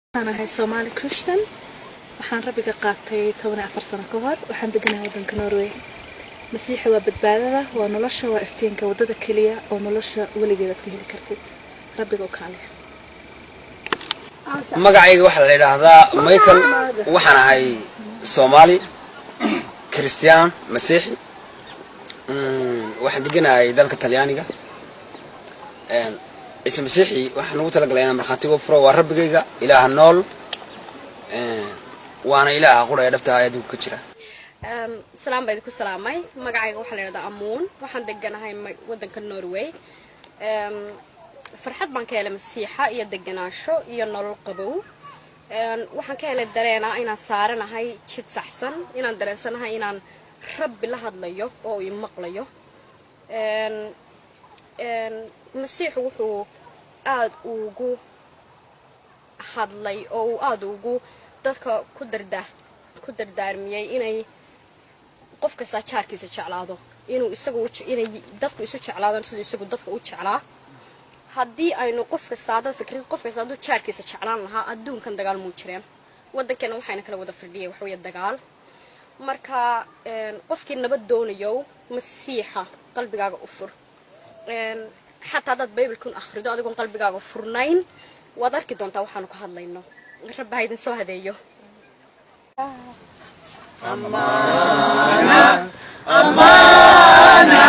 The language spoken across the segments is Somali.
Waxaan ahay Somali Christian. Waxaan Rabbiga qaatay 14 sano ka hor. Waxaan deganahay waddanka Norway. Masiixa waa badbaadada, waa nolosha, waa iftiinka, waddada keliya oo nolosha weligeed aad ku heli kartid. Rabbiga u kaaliya. Magacayga waxaa la yidhaahdaa Michael. Waxaan ahay Soomaali Kiristiyaan Masiixi. Waxaan deganahay dalka Talyaaniga. Ciise Masiixi waxaan ugu talagalay inaan markhaatiga u furo. Waa Rabbigayga, Ilaaha nool, waana Ilaaha qura ee dhabta ah ee adduunka ka jira. Salaam baa idinku salaamay. Magacayga waxaa la yidhahdaa Amuun. Waxaan deganahay waddanka Norway. Farxad baan ka helay Masiixa iyo deganaansho iyo nolol qabow. Waxaan ka helay dareena inaan saaranahay jid saxsan, inaan dareensanahay inaan Rabbi la hadlayo oo uu i maqlayo. Masiixu wuxuu aada ugu hadlay oo uu aada ugu dadka ku dardaarmiyey inay qof kastaa jaarkiisa jeclaado, inuu isagu inay dadku isu jeclaadaan siduu isagu dadka u jeclaa. Haddii aynu qof kastaa dad fikrid, qof kasta hadduu jaarkiisa jeclaan lahaa, adduunkan dagaal muu jireen. Waddankeena waxayna kala wada firdhiyay waxweeye dagaal. Marka qofkii nabad doonayo, Masiixa qalbigaaga u fur. Xataa haddaad Baybalkun akhrido adigoon qalbigaaga furnayn, waad arki doontaa waxaanu ka hadlayno. Rabbi ha idin soo hadeeyo. Ammaana, ammaana,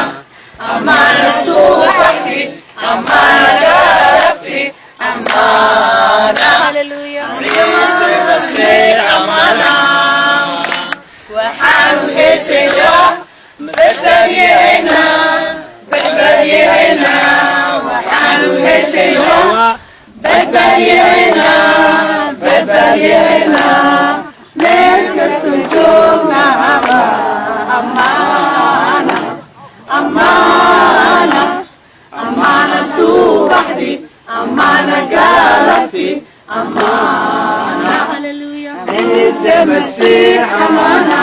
ammaana subaxdii, ammaana galabtii, ammaana. Ciise Masiix ammaana. Waxaanu heesaynaa badbaadiyahayna, badbaadiyahayna. Waxaanu heesaynaa badbaadiyahayna, badbaadiyahayna. Meel kastoo joognaba ammaana, ammaana, ammaana subaxdii, ammaana galabtii, ammaana. Ciise Masiix ammaana,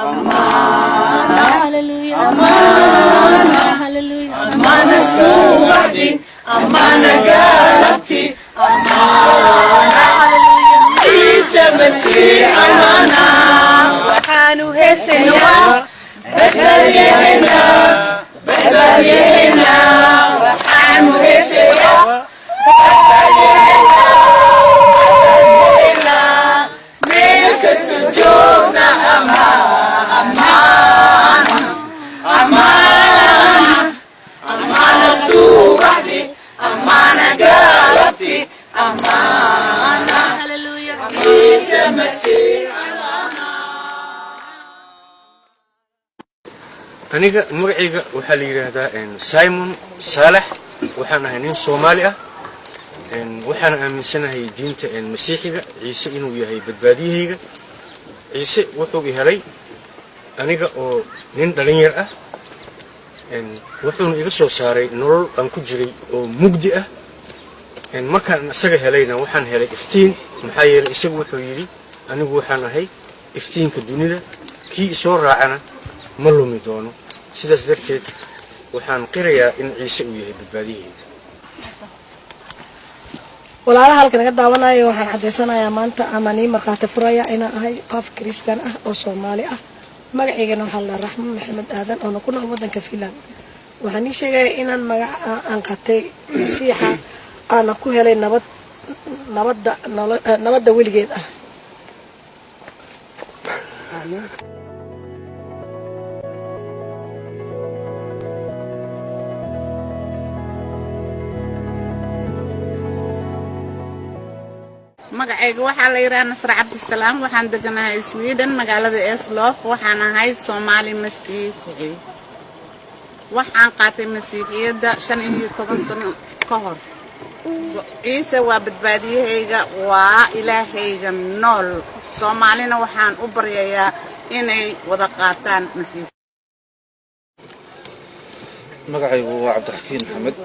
ammaana, ammaana, ammaana subaxdii, ammaana galabtii, ammaana. Ciise Masiix ammaana. Waxaanu heesaynaa badbaadiyahayna, badbaadiyahayna. Waxaanu heesaynaa badbaadiyahayna, badbaadiyahayna. Meel kasta joogna ammaana, ammaana, ammaana subaxdii, ammaana galabtii, ammaana. Ciise Masiix ammaana. Aniga magacayga waxaa la yidhaahdaa Simon Saalax. Waxaan ahay nin Soomaali ah. Waxaan aaminsanahay diinta Masiixiga, Ciise inuu yahay badbaadiyahayga. Ciise wuxuu i helay aniga oo nin dhalinyar ah, wuxuuna iga soo saaray nolol aan ku jiray oo mugdi ah. Markaan isaga helayna, waxaan helay iftiin, maxaa yeelay isagu wuxuu yidhi: "Anigu waxaan ahay iftiinka dunida, kii isoo raacana ma lumi doono." Sidaas darteed waxaan qirayaa in Ciise uu yahay badbaadiyahayga. Walaalaha halka naga daawanayo, waxaan caddaysanayaa maanta ama nii markhaati furaya inaan ahay qof Kristan ah oo Soomaali ah. Magacaygana waxaa la Raxmo Maxamed Aadan, oona ku nool wadanka Finland. Waxaan ii sheegaya inaan magaca aan qaatay Masiixa, aana ku helay nabad, nabadda nabadda weligeed ah. Amiin. Magacayga waxaa la yidhaha Nasre Cabdisalaam. Waxaan deganahay Sweden, magaalada Eslöv. Waxaan ahay Soomaali Masiixi. Waxaan qaatay Masiixiyadda 15 sano ka hor. Ciise waa badbaadiyahayga, waa Ilaahayga nool. Soomaalina waxaan u baryayaa inay wada qaataan Masiix. Magacaygu waa Cabdixakiin Maxamed.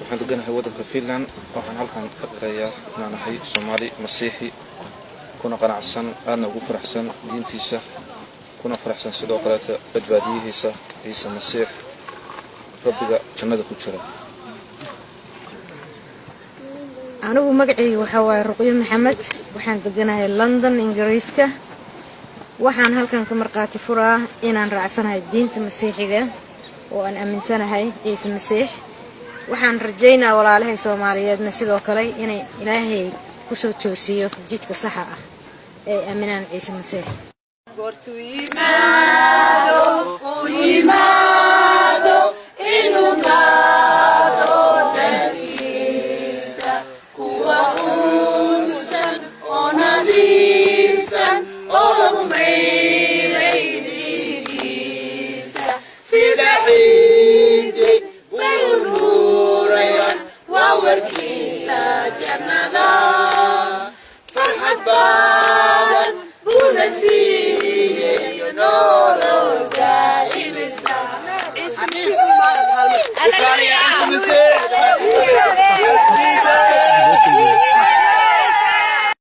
Waxaan deganahay waddanka Finland. Waxaan halkan ka qirayaa inaan ahay Soomaali Masiixi, kuna qanacsan, aadna ugu faraxsan diintiisa, kuna faraxsan sidoo kaleeta badbaadiyihiisa Ciise Masiix, Rabbiga jannada ku jira. Anigu magacayga waxaa waaye Ruqyo Maxamed. Waxaan deganahay London, Ingiriiska. Waxaan halkan ka markhaati furaa inaan raacsanahay diinta Masiixiga oo aan aaminsanahay Ciise Masiix. Waxaan rajaynaa walaalahay Soomaaliyeedna sidoo kale inay Ilaahay kusoo toosiyo jidka saxa ah ee ay aaminaan Ciise Masiix. Goortuu yimaado, uu yimaado inuu